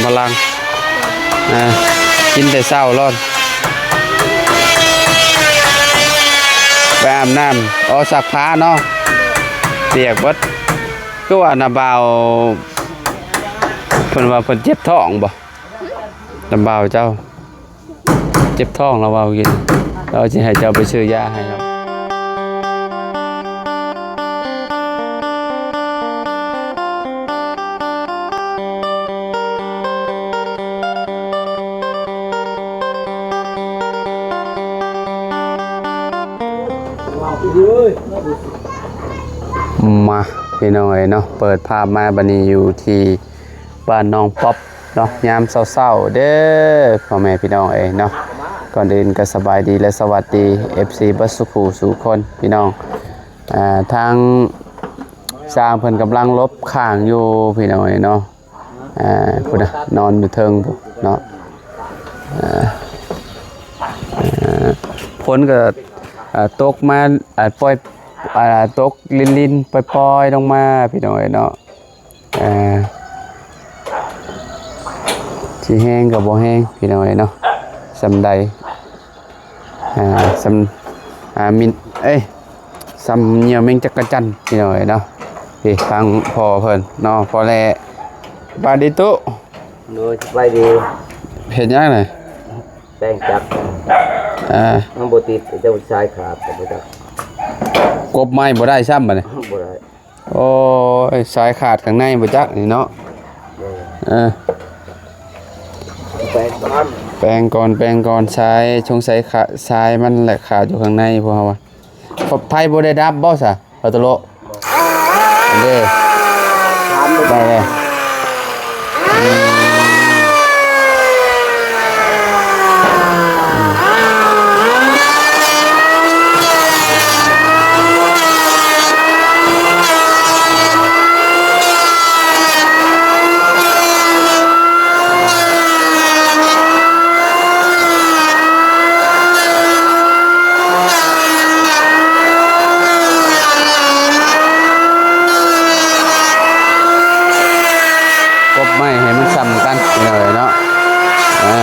ພະລັງ ອ່າ ກິນແຕ່ເຊົ້າລອດ ໄປອາບນ້ຳ ອໍ ຊັກຜ້າເນາະ ປຽກເບິດ. ຄືວ່ານ້າບ່າວ ເພິ່ນວ່າເພິ່ນເຈັບທ້ອງບໍ່? ນ້າບ່າວເຈົ້າ ເຈັບທ້ອງລາວເວົ້າກິນ ລາວຊິໃຫ້ເຈົ້າໄປຊື້ຢາໃຫ້ລາວ. ມາ ພີ່ນ້ອງເອີຍເນາະ ເປີດພາບມາບັດນີ້ຢູ່ທີ່ ບ້ານໜອງປອບເນາະ ຍາມເຊົ້າໆເດີ ພໍ່ແມ່ພີ່ນ້ອງເອີຍເນາະ. ກ່ອນອື່ນກໍສະບາຍດີ ແລະ ສະຫວັດດີ ເອັຟຊີ ເບິດສູ່ຜູ້ສູ່ຄົນ ພີ່ນ້ອງ. ອ່າ ທາງຊ່າງເພິ່ນກຳລັງລົບຂ້າງຢູ່ ພີ່ນ້ອງເອີຍເນາະ. ອ່າ ພຸ້ນນະ ນອນຢູ່ເທິງພຸ້ນເນາະ. ອ່າ ຝົນກໍ ອ່າ ຕົກມາ ອ່າ ປ່ອຍ ອ່າ ຕົກລິນໆ ປ່ອຍໆລົງມາ ພີ່ນ້ອງເອີຍເນາະ. ອ່າ ຊິແຮງກໍບໍ່ແຮງ ພີ່ນ້ອງເອີຍເນາະ ສ່ຳໃດ ອ່າ ສ່ຳ ອ່າ ມິນ ເອີຍ ສ່ຳເຫຍື່ອແມງຈັກກະຈັນ ພີ່ນ້ອງເອີຍເນາະ. ນີ້ທາງພໍ່ເພິ່ນເນາະ ພໍ່ແລະ ບາດດີຕຸ ໂດຍ ສະບາຍດີ ເຮັດຫຍັງນະ? ແປງຈັກ ອ່າ ມັນບໍ່ຕິດ ເຈົ້າສາຍຂາດກໍບໍ່ຈັກ ກົບໄມ້ບໍ່ໄດ້ຊ້ຳບັດນີ້ ບໍ່ໄດ້. ໂອ້ຍ ສາຍຂາດຂ້າງໃນບໍ່ຈັກນີ້ເນາະ. ເອີ ແປງກ່ອນ ແປງກ່ອນ ແປງກ່ອນ ສາຍ ສົງໄສຂາ ສາຍມັນແຫຼະຂາດຢູ່ຂ້າງໃນ ພວກເຮົາວ່າ. ໄຟບໍ່ໄດ້ດັບບໍ່ຊະ ບາໂຕໂລ? ເດ້ ໄດ້ເລີຍ. ກົບໄມ້ໃຫ້ມັນສ່ຳກັນ ພີ່ນ້ອງເອີຍເນາະ. ເອີ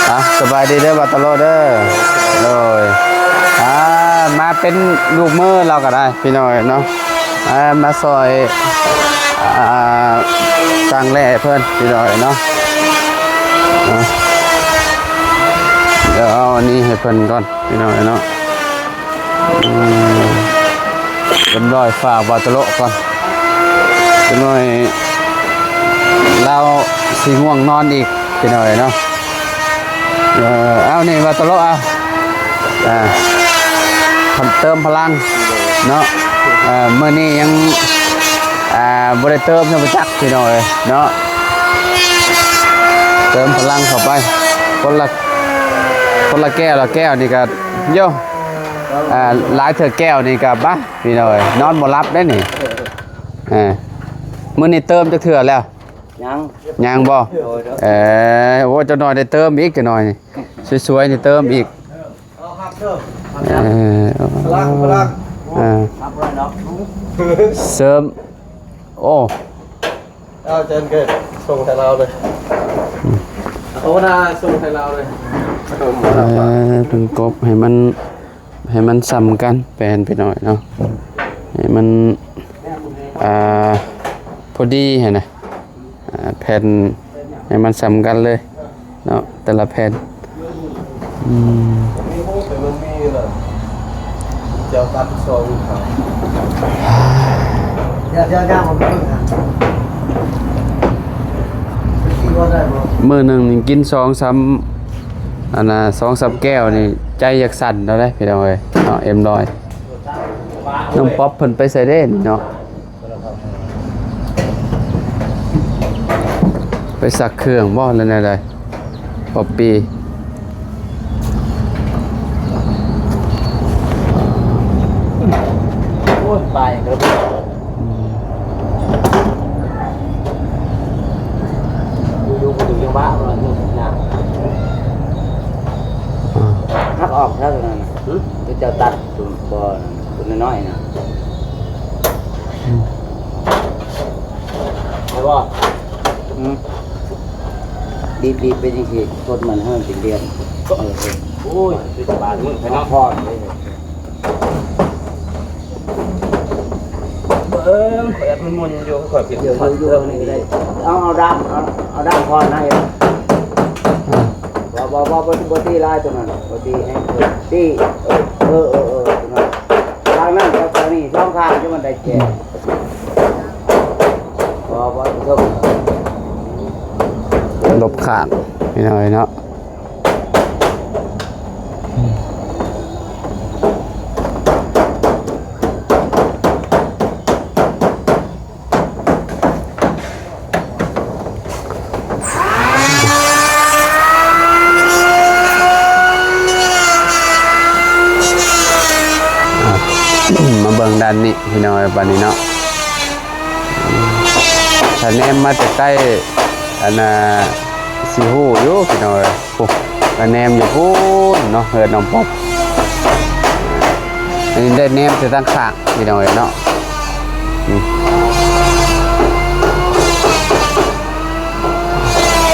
ອ່ະ ສະບາຍດີເດີ ບາໂຕໂລເດີ. ໂດຍ ອ່າ ມາເປັນລູກມືລາວກໍໄດ້ ພີ່ນ້ອງເອີຍເນາະ. ອ່າ ມາຊ່ອຍ ອ່າ ສ້າງແລ່ເພິ່ນ ພີ່ນ້ອງເອີຍເນາະ. ອ່າ ດຽວເອົາອັນນີ້ໃຫ້ເພິ່ນກ່ອນ ພີ່ນ້ອງເອີຍເນາະ. ອືມ ເອີມລອຍຝາກບາໂຕໂລກ່ອນ ຈັກໜ້ອຍລາວຊິງ່ວງນອນອີກ ພີ່ນ້ອງເອີຍເນາະ. ເອີ ເອົານີ້ບາໂຕໂລ ເອົາ ອ່າ ເຕີມພະລັງເນາະ. ເອີ ມື້ນີ້ຍັງ ອ່າ ບໍ່ໄດ້ເຕີມຊ້ຳຈັກ ພີ່ນ້ອງເອີຍເນາະ. ເຕີມພະລັງເຂົ້າໄປ ຄົນລະ ຄົນລະແກ້ວລະແກ້ວນີ້ກໍ ໂຍ ອ່າ ຫຼາຍເທື່ອແກ້ວນີ້ກໍ ບາ ພີ່ນ້ອງເອີຍ ນອນບໍ່ຫຼັບເດ້ນີ້. ອ່າ ມື້ນີ້ເຕີມຈັກເທື່ອແລ້ວ? ຍັງ ຍັງບໍ່? ໂດຍ ໂດຍ ເອີ ໂອ້ ຈັກໜ້ອຍໄດ້ເຕີມອີກ ຈັກໜ້ອຍນີ້ ສວຍໆນີ້ເຕີມອີກ. ເອີ ພະລັງ ພະລັງ ອ່າ ເສີມ ໂອ້ ເອົາ ເຊີນເກີດ ສົ່ງໃຫ້ລາວເລີຍ ອືມ ໂອນາ ສົ່ງໃຫ້ລາວເລີຍ. ເອີ ເພິ່ນກົບໃຫ້ມັນ ໃຫ້ມັນສ່ຳກັນ ແປນໄປໜ້ອຍເນາະ ໃຫ້ມັນ ອ່າ ພໍດີຫັ້ນນະ. ອ່າ ແຜ່ນໃຫ້ມັນສ່ຳກັນເລີຍເນາະ ແຕ່ລະແຜ່ນ. ອືມ ແຕ່ມັນມີລະ ເຈົ້າຕັດຊອງເຂົາ ຢ່າ ຢ່າ ຢ່າ ບໍ່ເບິ່ງຫັ້ນ ມື້ໜຶ່ງນີ້ກິນສອງສາມ ອັນນ່າ ສອງສາມແກ້ວນີ້ ໃຈຢາກສັ່ນແລ້ວເດ້ ພີ່ນ້ອງເອີຍເນາະ. ເອັມຮ້ອຍ ນ້ອງປັອບເພິ່ນໄປໃສເດ້ນີ້ເນາະ? ໄປຊັກເຄື່ອງບໍ່ ຫຼືແນວໃດ? ປັອບປີ ໂອ້ຍ ໄປກໍ ອືມ ຢູ່ໆ ຢູ່ໆ ຍັງບ້າບໍ່ ຍາກ ອ່າ ຫັກອອກແລ້ວນັ້ນນະ. ຫື? ຕົວເຈົ້າຕັດ ຕົວບໍ່ ຕົວນ້ອຍໆນະ. ອືມ ແລ້ວ ບໍ່ ອືມ ດີດໆ ເປັນຈັ່ງຊີ້ ກົດມັນໃຫ້ມັນເປັນຫຼ່ຽມ ເອີ ໂອ້ຍ ຄືຈະບາດມືໄປເນາະ ພໍ ເອີ ຂ້ອຍມັນໝຸ່ນຢູ່ ຂ້ອຍເປັນ ດຽວຢູ່ ຢູ່ນີ້ກໍໄດ້ ເອົາ ເອົາດ້າມ ເອົາ ເອົາດ້າມຄອນມາເຮັດ ບໍ່ ບໍ່ ບໍ່ ບໍ່ຕີຫຼາຍຕົວນັ້ນ ບໍ່ຕີແຮງ ຕີ ເອີ ເອີ ເອີ ເອີ ຕົວນັ້ນ ຂ້າງນັ້ນກັບຂ້າງນີ້ ສອງຂ້າງຈະມັນໄດ້ແຈ ບໍ່ ບໍ່ ບໍ່ ລົບຂ້າງ ພີ່ນ້ອງເອີຍເນາະ. ມາເບິ່ງດ້ານນີ້ ພີ່ນ້ອງເອີຍ ບາດນີ້ເນາະ. ຖ້າແນມມາແຕ່ໃກ້ ອັນນ່າ ຊິຮູ້ຢູ່ພີ່ນ້ອງເອີຍ ພຸ້ນ ກະແນມຢູ່ພຸ້ນເນາະ ເຮືອນນ້ອງປັອບ ອັນນີ້ໄດ້ແນມແຕ່ທາງຂ້າງພີ່ນ້ອງເອີຍເນາະ ອືມ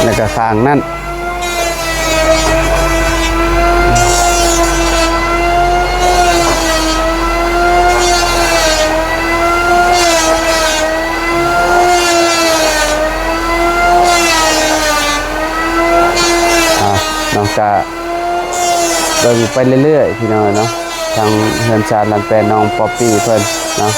ແລ້ວກະຂ້າງນັ້ນ ອ່າ ນ້ອງກະເບິ່ງໄປເລື້ອຍໆ ພີ່ນ້ອງເນາະ ທາງເຮືອນຊານລານແປນນ້ອງປັອບປີ້ເພິ່ນເນາະ.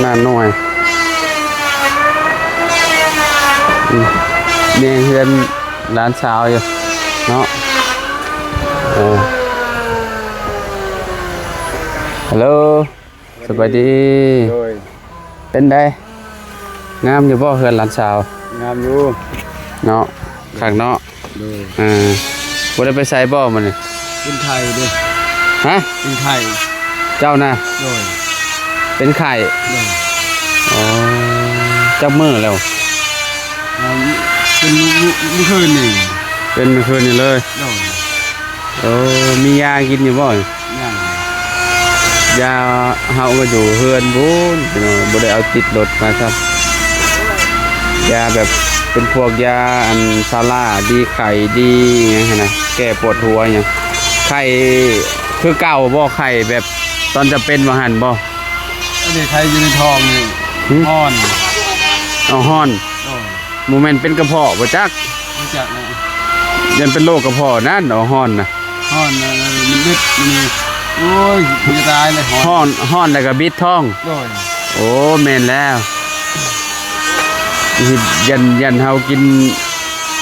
ໜ້າໜ່ວຍ ອືມ ແຍງເຮືອນ ຫຼານສາວຢູ່ເນາະ ເອີ ຮັລໂຫຼ ສະບາຍດີ ໂດຍ ເປັນໃດ ງາມຢູ່ບໍ່ເຮືອນຫຼານສາວ? ງາມຢູ່ເນາະ ຄັກເນາະ ໂດຍ ເອີ ບໍ່ໄດ້ໄປໃສບໍ່ມື້ນີ້? ເປັນໄຂ້ເດ້ ຮະ? ເປັນໄຂ້ ເຈົ້ານະ? ໂດຍ ເປັນໄຂ້ ໂດຍ ອໍ ຈັກມື້ແລ້ວ? ອ່າ ເປັນມື້ ມື້ຄືນນີ້ ເປັນມື້ຄືນນີ້ເລີຍ ໂດຍ ໂອ້ ມີຢາກິນຢູ່ບໍ່? ຍັງ ຢາເຮົາກໍຢູ່ເຮືອນພຸ້ນ ພີ່ນ້ອງ ບໍ່ໄດ້ເອົາຕິດລົດມາຊ້ຳ ຢາແບບເປັນພວກຢາອັນຊາລາດີ ໄຂ້ດີຫຍັງຫັ້ນນະ ແກ້ປວດຫົວຫຍັງ ໄຂ້ຄືເກົ່າບໍ່? ໄຂ້ແບບຕອນຈະເປັນວ່າຫັ້ນບໍ່? ອັນນີ້ໄຂ້ຢູ່ໃນທ້ອງນີ້ ຫືມ? ຮ້ອນ ເອົາຮ້ອນ ໂດຍ ບໍ່ແມ່ນເປັນກະເພາະບໍ່ຈັກ? ບໍ່ຈັກນະ ຢ້ານເປັນໂລກກະເພາະນັ້ນ ເອົາຮ້ອນນະ ຮ້ອນນະ ມັນເດັດ ມັນ ໂອ້ຍ ມັນຈະຕາຍເລີຍ ຮ້ອນ ຮ້ອນ ຮ້ອນແລ້ວກະບິດທ້ອງ ໂດຍ ໂອ້ ແມ່ນແລ້ວ ຢ້ານ ຢ້ານເຮົາກິນ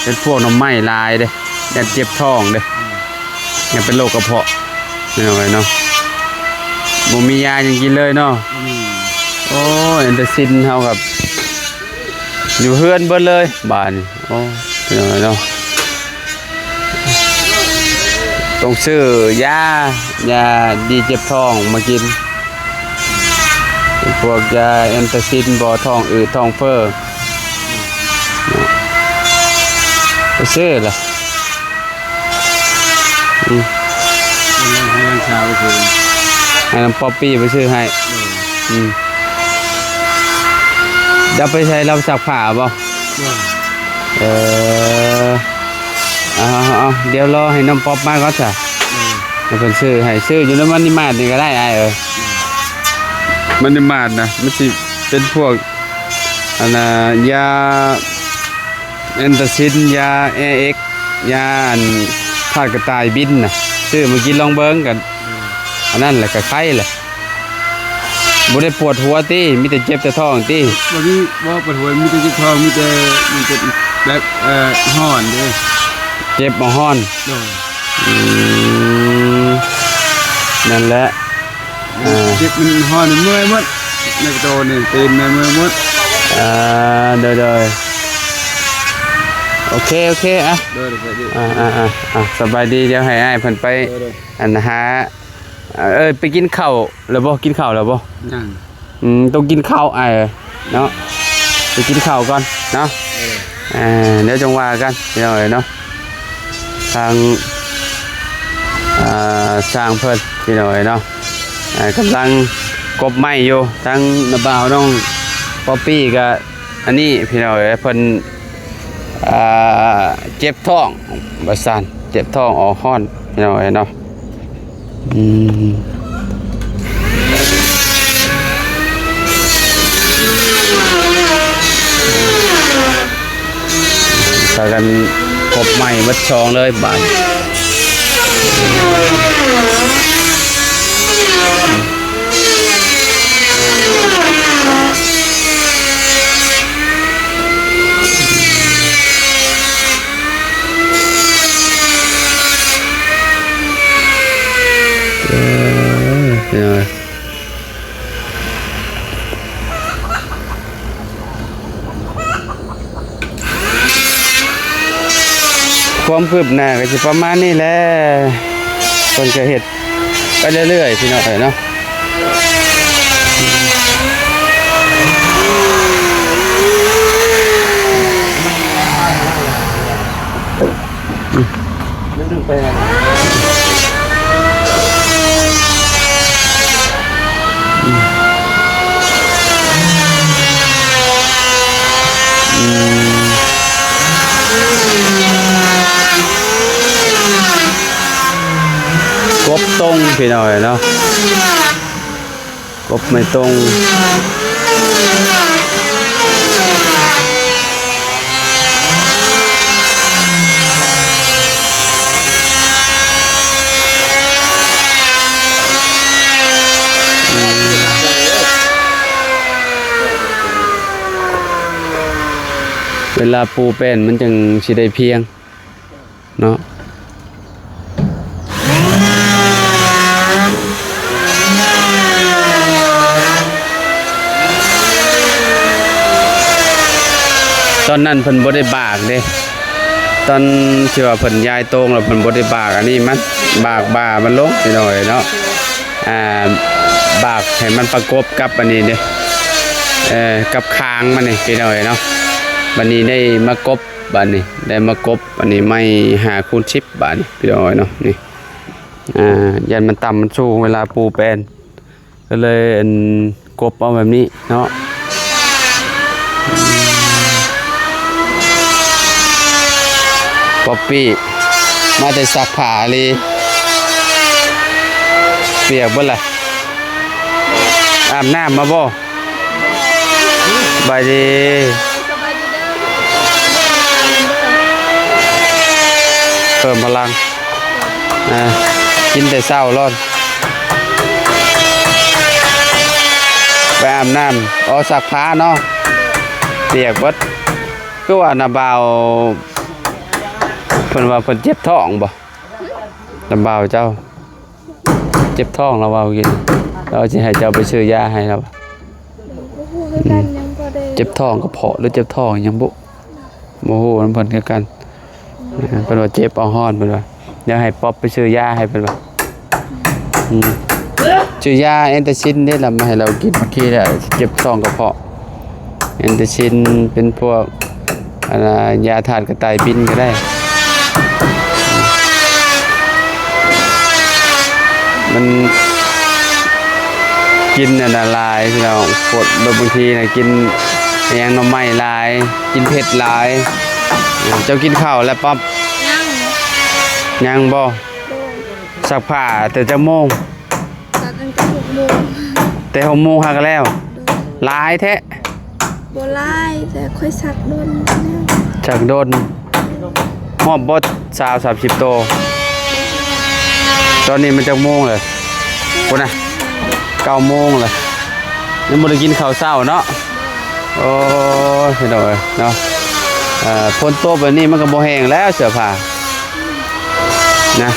ເປັນພວກໜໍ່ໄມ້ຫຼາຍເດ້ ຢ້ານເຈັບທ້ອງເດ້ ອືມ ຢ້ານເປັນໂລກກະເພາະ ພີ່ນ້ອງເອີຍເນາະ ບໍ່ມີຢາຫຍັງກິນເລີຍເນາະ ບໍ່ມີ ໂອ້ຍ ແອນຕາຊິນເຮົາກັບ ຢູ່ເຮືອນເບິດເລີຍບາດນີ້ ໂອ້ ເນາະ ຕ້ອງຊື້ຢາ ຢາດີເຈັບທ້ອງມາກິນ ເປັນພວກຢາແອນຕາຊິນບໍ ທ້ອງອືດທ້ອງເຟີ ໄປຊື້ລະ ອືມ ໃຫ້ນ້ອງສາວໄປຊື້ ໃຫ້ນ້ອງປັອບປີ້ໄປຊື້ໃຫ້ ໂດຍ ອືມ ຈະໄປໃສ ລາວໄປຊັກຜ້າບໍ? ໂດຍ ເອີ ເອົາ ເອົາ ດຽວລໍໃຫ້ນ້ອງປັອບມາກ່ອນຊະ ໂດຍ ໃຫ້ເພິ່ນຊື້ໃຫ້ ຊື້ຢູ່ໃນມັນນີມາດນີ້ກໍໄດ້ອ້າຍເອີຍ ໂດຍ ມັນນີມາດນະ ມັນຊິເປັນພວກ ອັນນ່າ ຢາແອນຕາຊິນ ຢາແອເອັກ ຢາອັນທາດກະຕ່າຍບິນນະ ຊື້ມາກິນລອງເບິ່ງກັນ ອັນນັ້ນແຫຼະກະໄຄແຫຼະ ບໍ່ໄດ້ປວດຫົວຕິ ມີແຕ່ເຈັບແຕ່ທ້ອງຕິ? ບໍ່ມີ ບໍ່ປວດຫົວ ມີແຕ່ເຈັບທ້ອງ ມີແຕ່ ມີແຕ່ແບບ ເອີ ຮ້ອນເດ້ ເຈັບບໍ່ຮ້ອນ ໂດຍ ອືມ ນັ້ນແຫຼະ ອ່າ ເຈັບມັນຮ້ອນເມື່ອຍໝົດ ໃນໂຕນີ້ ຕີນແມ່ນເມື່ອຍໝົດ ອ່າ ໂດຍໆ ໂອເຄ ໂອເຄ ອ່ະ ໂດຍ ໂດຍ ອ່າ ອ່າ ອ່າ ອ່າ ສະບາຍດີ ດຽວໃຫ້ອ້າຍເພິ່ນໄປ ໂດຍ ໂດຍ ອັນຫາ ເອີ ໄປກິນເຂົ້າແລ້ວບໍ່? ກິນເຂົ້າແລ້ວບໍ່? ຍັງ. ອືມ ຕ້ອງກິນເຂົ້າອ້າຍເນາະ ໄປກິນເຂົ້າກ່ອນເນາະ. ເອີ ດຽວຈັ່ງວ່າກັນພີ່ນ້ອງເອີຍເນາະ. ທາງ ອ່າ ຊ່າງເພິ່ນພີ່ນ້ອງເອີຍເນາະ ອ່າ ກຳລັງກົບໄມ້ຢູ່ ທາງນ້າບ່າວນ້ອງປັອບປີ້ກະ ອັນນີ້ພີ່ນ້ອງເອີຍ ເພິ່ນ ອ່າ ເຈັບທ້ອງວ່າຊັ້ນ ເຈັບທ້ອງອອກຮ້ອນພີ່ນ້ອງເອີຍເນາະ. ອືມ ພາກັນກົບໄມ້ໝົດຊ່ອງເລີຍບາດ. ເອີ ພີ່ນ້ອງເອີຍ ຄວາມຄືບໜ້າກໍຊິປະມານນີ້ແຫຼະ ເພິ່ນກໍເຮັດໄປເລື້ອຍໆ ພີ່ນ້ອງເອີຍເນາະ. ກົບຕົງ ພີ່ນ້ອງເອີຍເນາະ. ກົບໄມ້ຕົງ ເວລາປູແປ້ນມັນຈັ່ງຊິໄດ້ພຽງ ເນາະ. ຕອນນັ້ນເພິ່ນບໍ່ໄດ້ບາກເດ້ ຕອນທີ່ວ່າເພິ່ນຍ້າຍໂຕ່ງແລ້ວເພິ່ນບໍ່ໄດ້ບາກອັນນີ້ມັນ ບາກບ່າມັນລົງ ພີ່ນ້ອງເອີຍເນາະ. ອ່າ ບາກໃຫ້ມັນປະກົບກັບອັນນີ້ເດ້ ເອີ ກັບຄາງມັນນີ້ ພີ່ນ້ອງເອີຍເນາະ. ບັດນີ້ໄດ້ມາກົບ ບາດນີ້ໄດ້ມາກົບອັນນີ້ໄມ້ຫ້າຄູນສິບບາດນີ້ ພີ່ນ້ອງເອີຍເນາະ. ນີ້ ອ່າ ຢ້ານມັນຕ່ຳມັນສູງ ເວລາປູແປ້ນ ກໍເລີຍອັນ ກົບເອົາແບບນີ້ເນາະ. ປັອບປີ້ມາແຕ່ຊັກຜ້າອີ່ຫຼີ ປຽກເບິດລະ. ອາບນ້ຳມາບໍ່? ສະບາຍດີ ສະບາຍດີເດີ ເພີ່ມພະລັງ ອ່າ ກິນແຕ່ເຊົ້າໂລດ ໄປອາບນ້ຳ ອໍ ຊັກຜ້າເນາະ ປຽກເບິດ. ຄືວ່ານ້າບ່າວ ເພິ່ນວ່າເພິ່ນເຈັບທ້ອງບໍ່? ນ້າບ່າວເຈົ້າ ເຈັບທ້ອງລາວເວົ້າກິນ ລາວຊິໃຫ້ເຈົ້າໄປຊື້ຢາໃຫ້ລາວ ບໍ່ຮູ້ຄືກັນ ອືມ ຍັງບໍ່ໄດ້ ເຈັບທ້ອງກະເພາະ ຫຼືເຈັບທ້ອງຫຍັງບຸ ບໍ່ຮູ້ນຳເພິ່ນຄືກັນ. ເພິ່ນວ່າເຈັບອອກຮ້ອນ ເພິ່ນວ່າ ດຽວໃຫ້ປັອບໄປຊື້ຢາໃຫ້ ເພິ່ນວ່າ ອືມ ຊື້ຢາແອນຕາຊິນເດ້ລະ ມາໃຫ້ລາວກິນ ບາງທີລະເຈັບທ້ອງກະເພາະ ແອນຕາຊິນ ເປັນພວກ ອັນນ່າ ຢາທາດກະຕ່າຍບິນກໍໄດ້ ມັນກິນອັນນັ້ນຫຼາຍພີ່ນ້ອງ ປົວດ ບາງທີນະກິນຫຍັງ ໜໍ່ໄມ້ຫຼາຍ ກິນເຜັດຫຼາຍ. ເຈົ້າກິນເຂົ້າແລ້ວປັອບ? ຍັງ ຍັງບໍ່? ໂດຍ ຊັກຜ້າແຕ່ຈັກໂມງ? ຕັດຕັ້ງແຕ່ຫົກໂມງ ແຕ່ຫົກໂມງຫາກະແລ້ວ ໂດຍ ຫຼາຍແທ້ ບໍ່ຫຼາຍ ແຕ່ຂ້ອຍຊັກດົນ ຊັກດົນ ຮອດບໍ່ ຊາວ ສາມສິບໂຕ ຕອນນີ້ມັນຈັກໂມງແລ້ວ? ພຸ້ນນະ ເກົ້າໂມງແລ້ວ ຍັງບໍ່ໄດ້ກິນເຂົ້າເຊົ້າເນາະ. ໂອ້ຍ ພີ່ນ້ອງເອີຍເນາະ ເອີ ຝົນຕົກແບບນີ້ມັນກໍບໍ່ແຫ້ງແລ້ວເສື້ອຜ້ານະ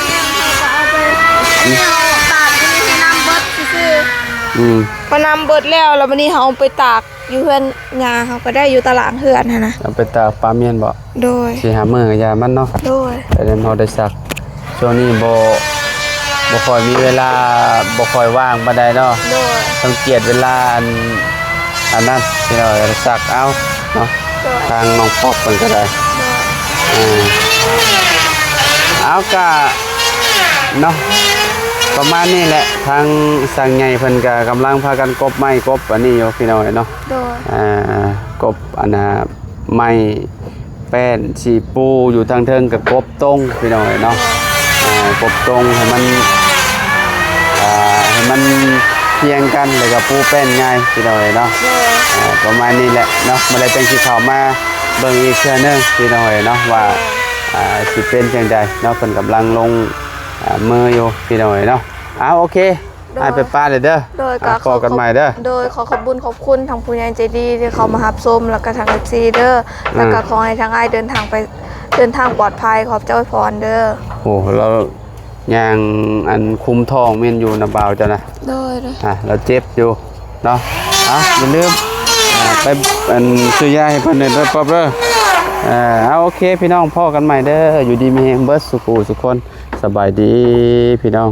ຕາກຢູ່ນີ້ໃຫ້ນ້ຳເບິດຊື່ໆ ອືມ ພໍນ້ຳເບິດແລ້ວ ແລ້ວບັດນີ້ເຮົາເອົາໄປຕາກຢູ່ເຮືອນຍ່າເຮົາກໍໄດ້ ຢູ່ຕາລາງເຮືອນຫັ້ນນະ ເອົາໄປຕາກປາມຽນບໍ? ໂດຍ ສີ່ຫ້າມື້ກໍຢ່າມັນເນາະ ໂດຍ ແຕ່ເຮົາໄດ້ຊັກ ຊ່ວງນີ້ບໍ່ ບໍ່ຄ່ອຍມີເວລາ ບໍ່ຄ່ອຍວ່າງປານໃດເນາະ. ໂດຍ ຕ້ອງກຽດເວລາອັນ ອັນນັ້ນ ພີ່ນ້ອງເອີຍ ສັກເອົາເນາະ. ໂດຍ ທາງນ້ອງປອກເພິ່ນກໍໄດ້. ໂດຍ ເອີ ເອົາ ກະເນາະ ປະມານນີ້ແຫຼະ. ທາງຊ່າງໃຫຍ່ເພິ່ນກໍກຳລັງພາກັນກົບໄມ້ກົບອັນນີ້ຢູ່ ພີ່ນ້ອງເອີຍເນາະ. ໂດຍ ອ່າ ກົບອັນນ່າ ໄມ້ແປ້ນ ສີປູຢູ່ທາງເທິງກໍກົບຕົງ ພີ່ນ້ອງເອີຍເນາະ. ເອີ ກົບຕົງໃຫ້ມັນ ອ່າ ໃຫ້ມັນພຽງກັນ ແລ້ວກໍປູແປ້ນງ່າຍ ພີ່ນ້ອງເອີຍເນາະ. ໂດຍ ອ່າ ປະມານນີ້ແຫຼະເນາະ. ມື້ໃດຈັ່ງຊິເຂົ້າມາເບິ່ງອີກເທື່ອໜຶ່ງ ພີ່ນ້ອງເອີຍເນາະ ວ່າ ໂດຍ ອ່າ ຊິເປັນຈັ່ງໃດເນາະ. ເພິ່ນກຳລັງລົງ ອ່າ ມືຢູ່ ພີ່ນ້ອງເອີຍເນາະ. ເອົາ ໂອເຄ ໂດຍ ອ້າຍໄປປະເລີຍເດີ. ໂດຍ ອ່າ ກໍຂໍກັນໃໝ່ເດີ. ໂດຍ ຂໍຂອບບຸນຂອບຄຸນທາງຜູ້ໃຫຍ່ໃຈດີທີ່ເຂົ້າມາຮັບຊົມ ແລ້ວກໍທາງ ເອັຟຊີ ເດີ. ອ່າ ແລ້ວກໍຂໍໃຫ້ທາງອ້າຍເດີນທາງໄປ ເດີນທາງປອດໄພ. ຂອບໃຈອວຍພອນເດີ. ໂອ້ ລາວຍ່າງອັນຄຸມທ້ອງແມ່ນຢູ່ນຳບ່າວເຈົ້ານະ. ໂດຍ ໂດຍ ອ່າ ລາວເຈັບຢູ່ເນາະ. ອ່າ ຢ່າລືມ ອ່າ ໄປອັນຊື້ຢາໃຫ້ເພິ່ນເດີ ປອບເດີ. ອ່າ ເອົາ ໂອເຄ ພີ່ນ້ອງ ພໍ້ກັນໃໝ່ເດີ. ຢູ່ດີມີແຮງເບິດສູ່ຜູ້ສູ່ຄົນ. ສະບາຍດີ ພີ່ນ້ອງ.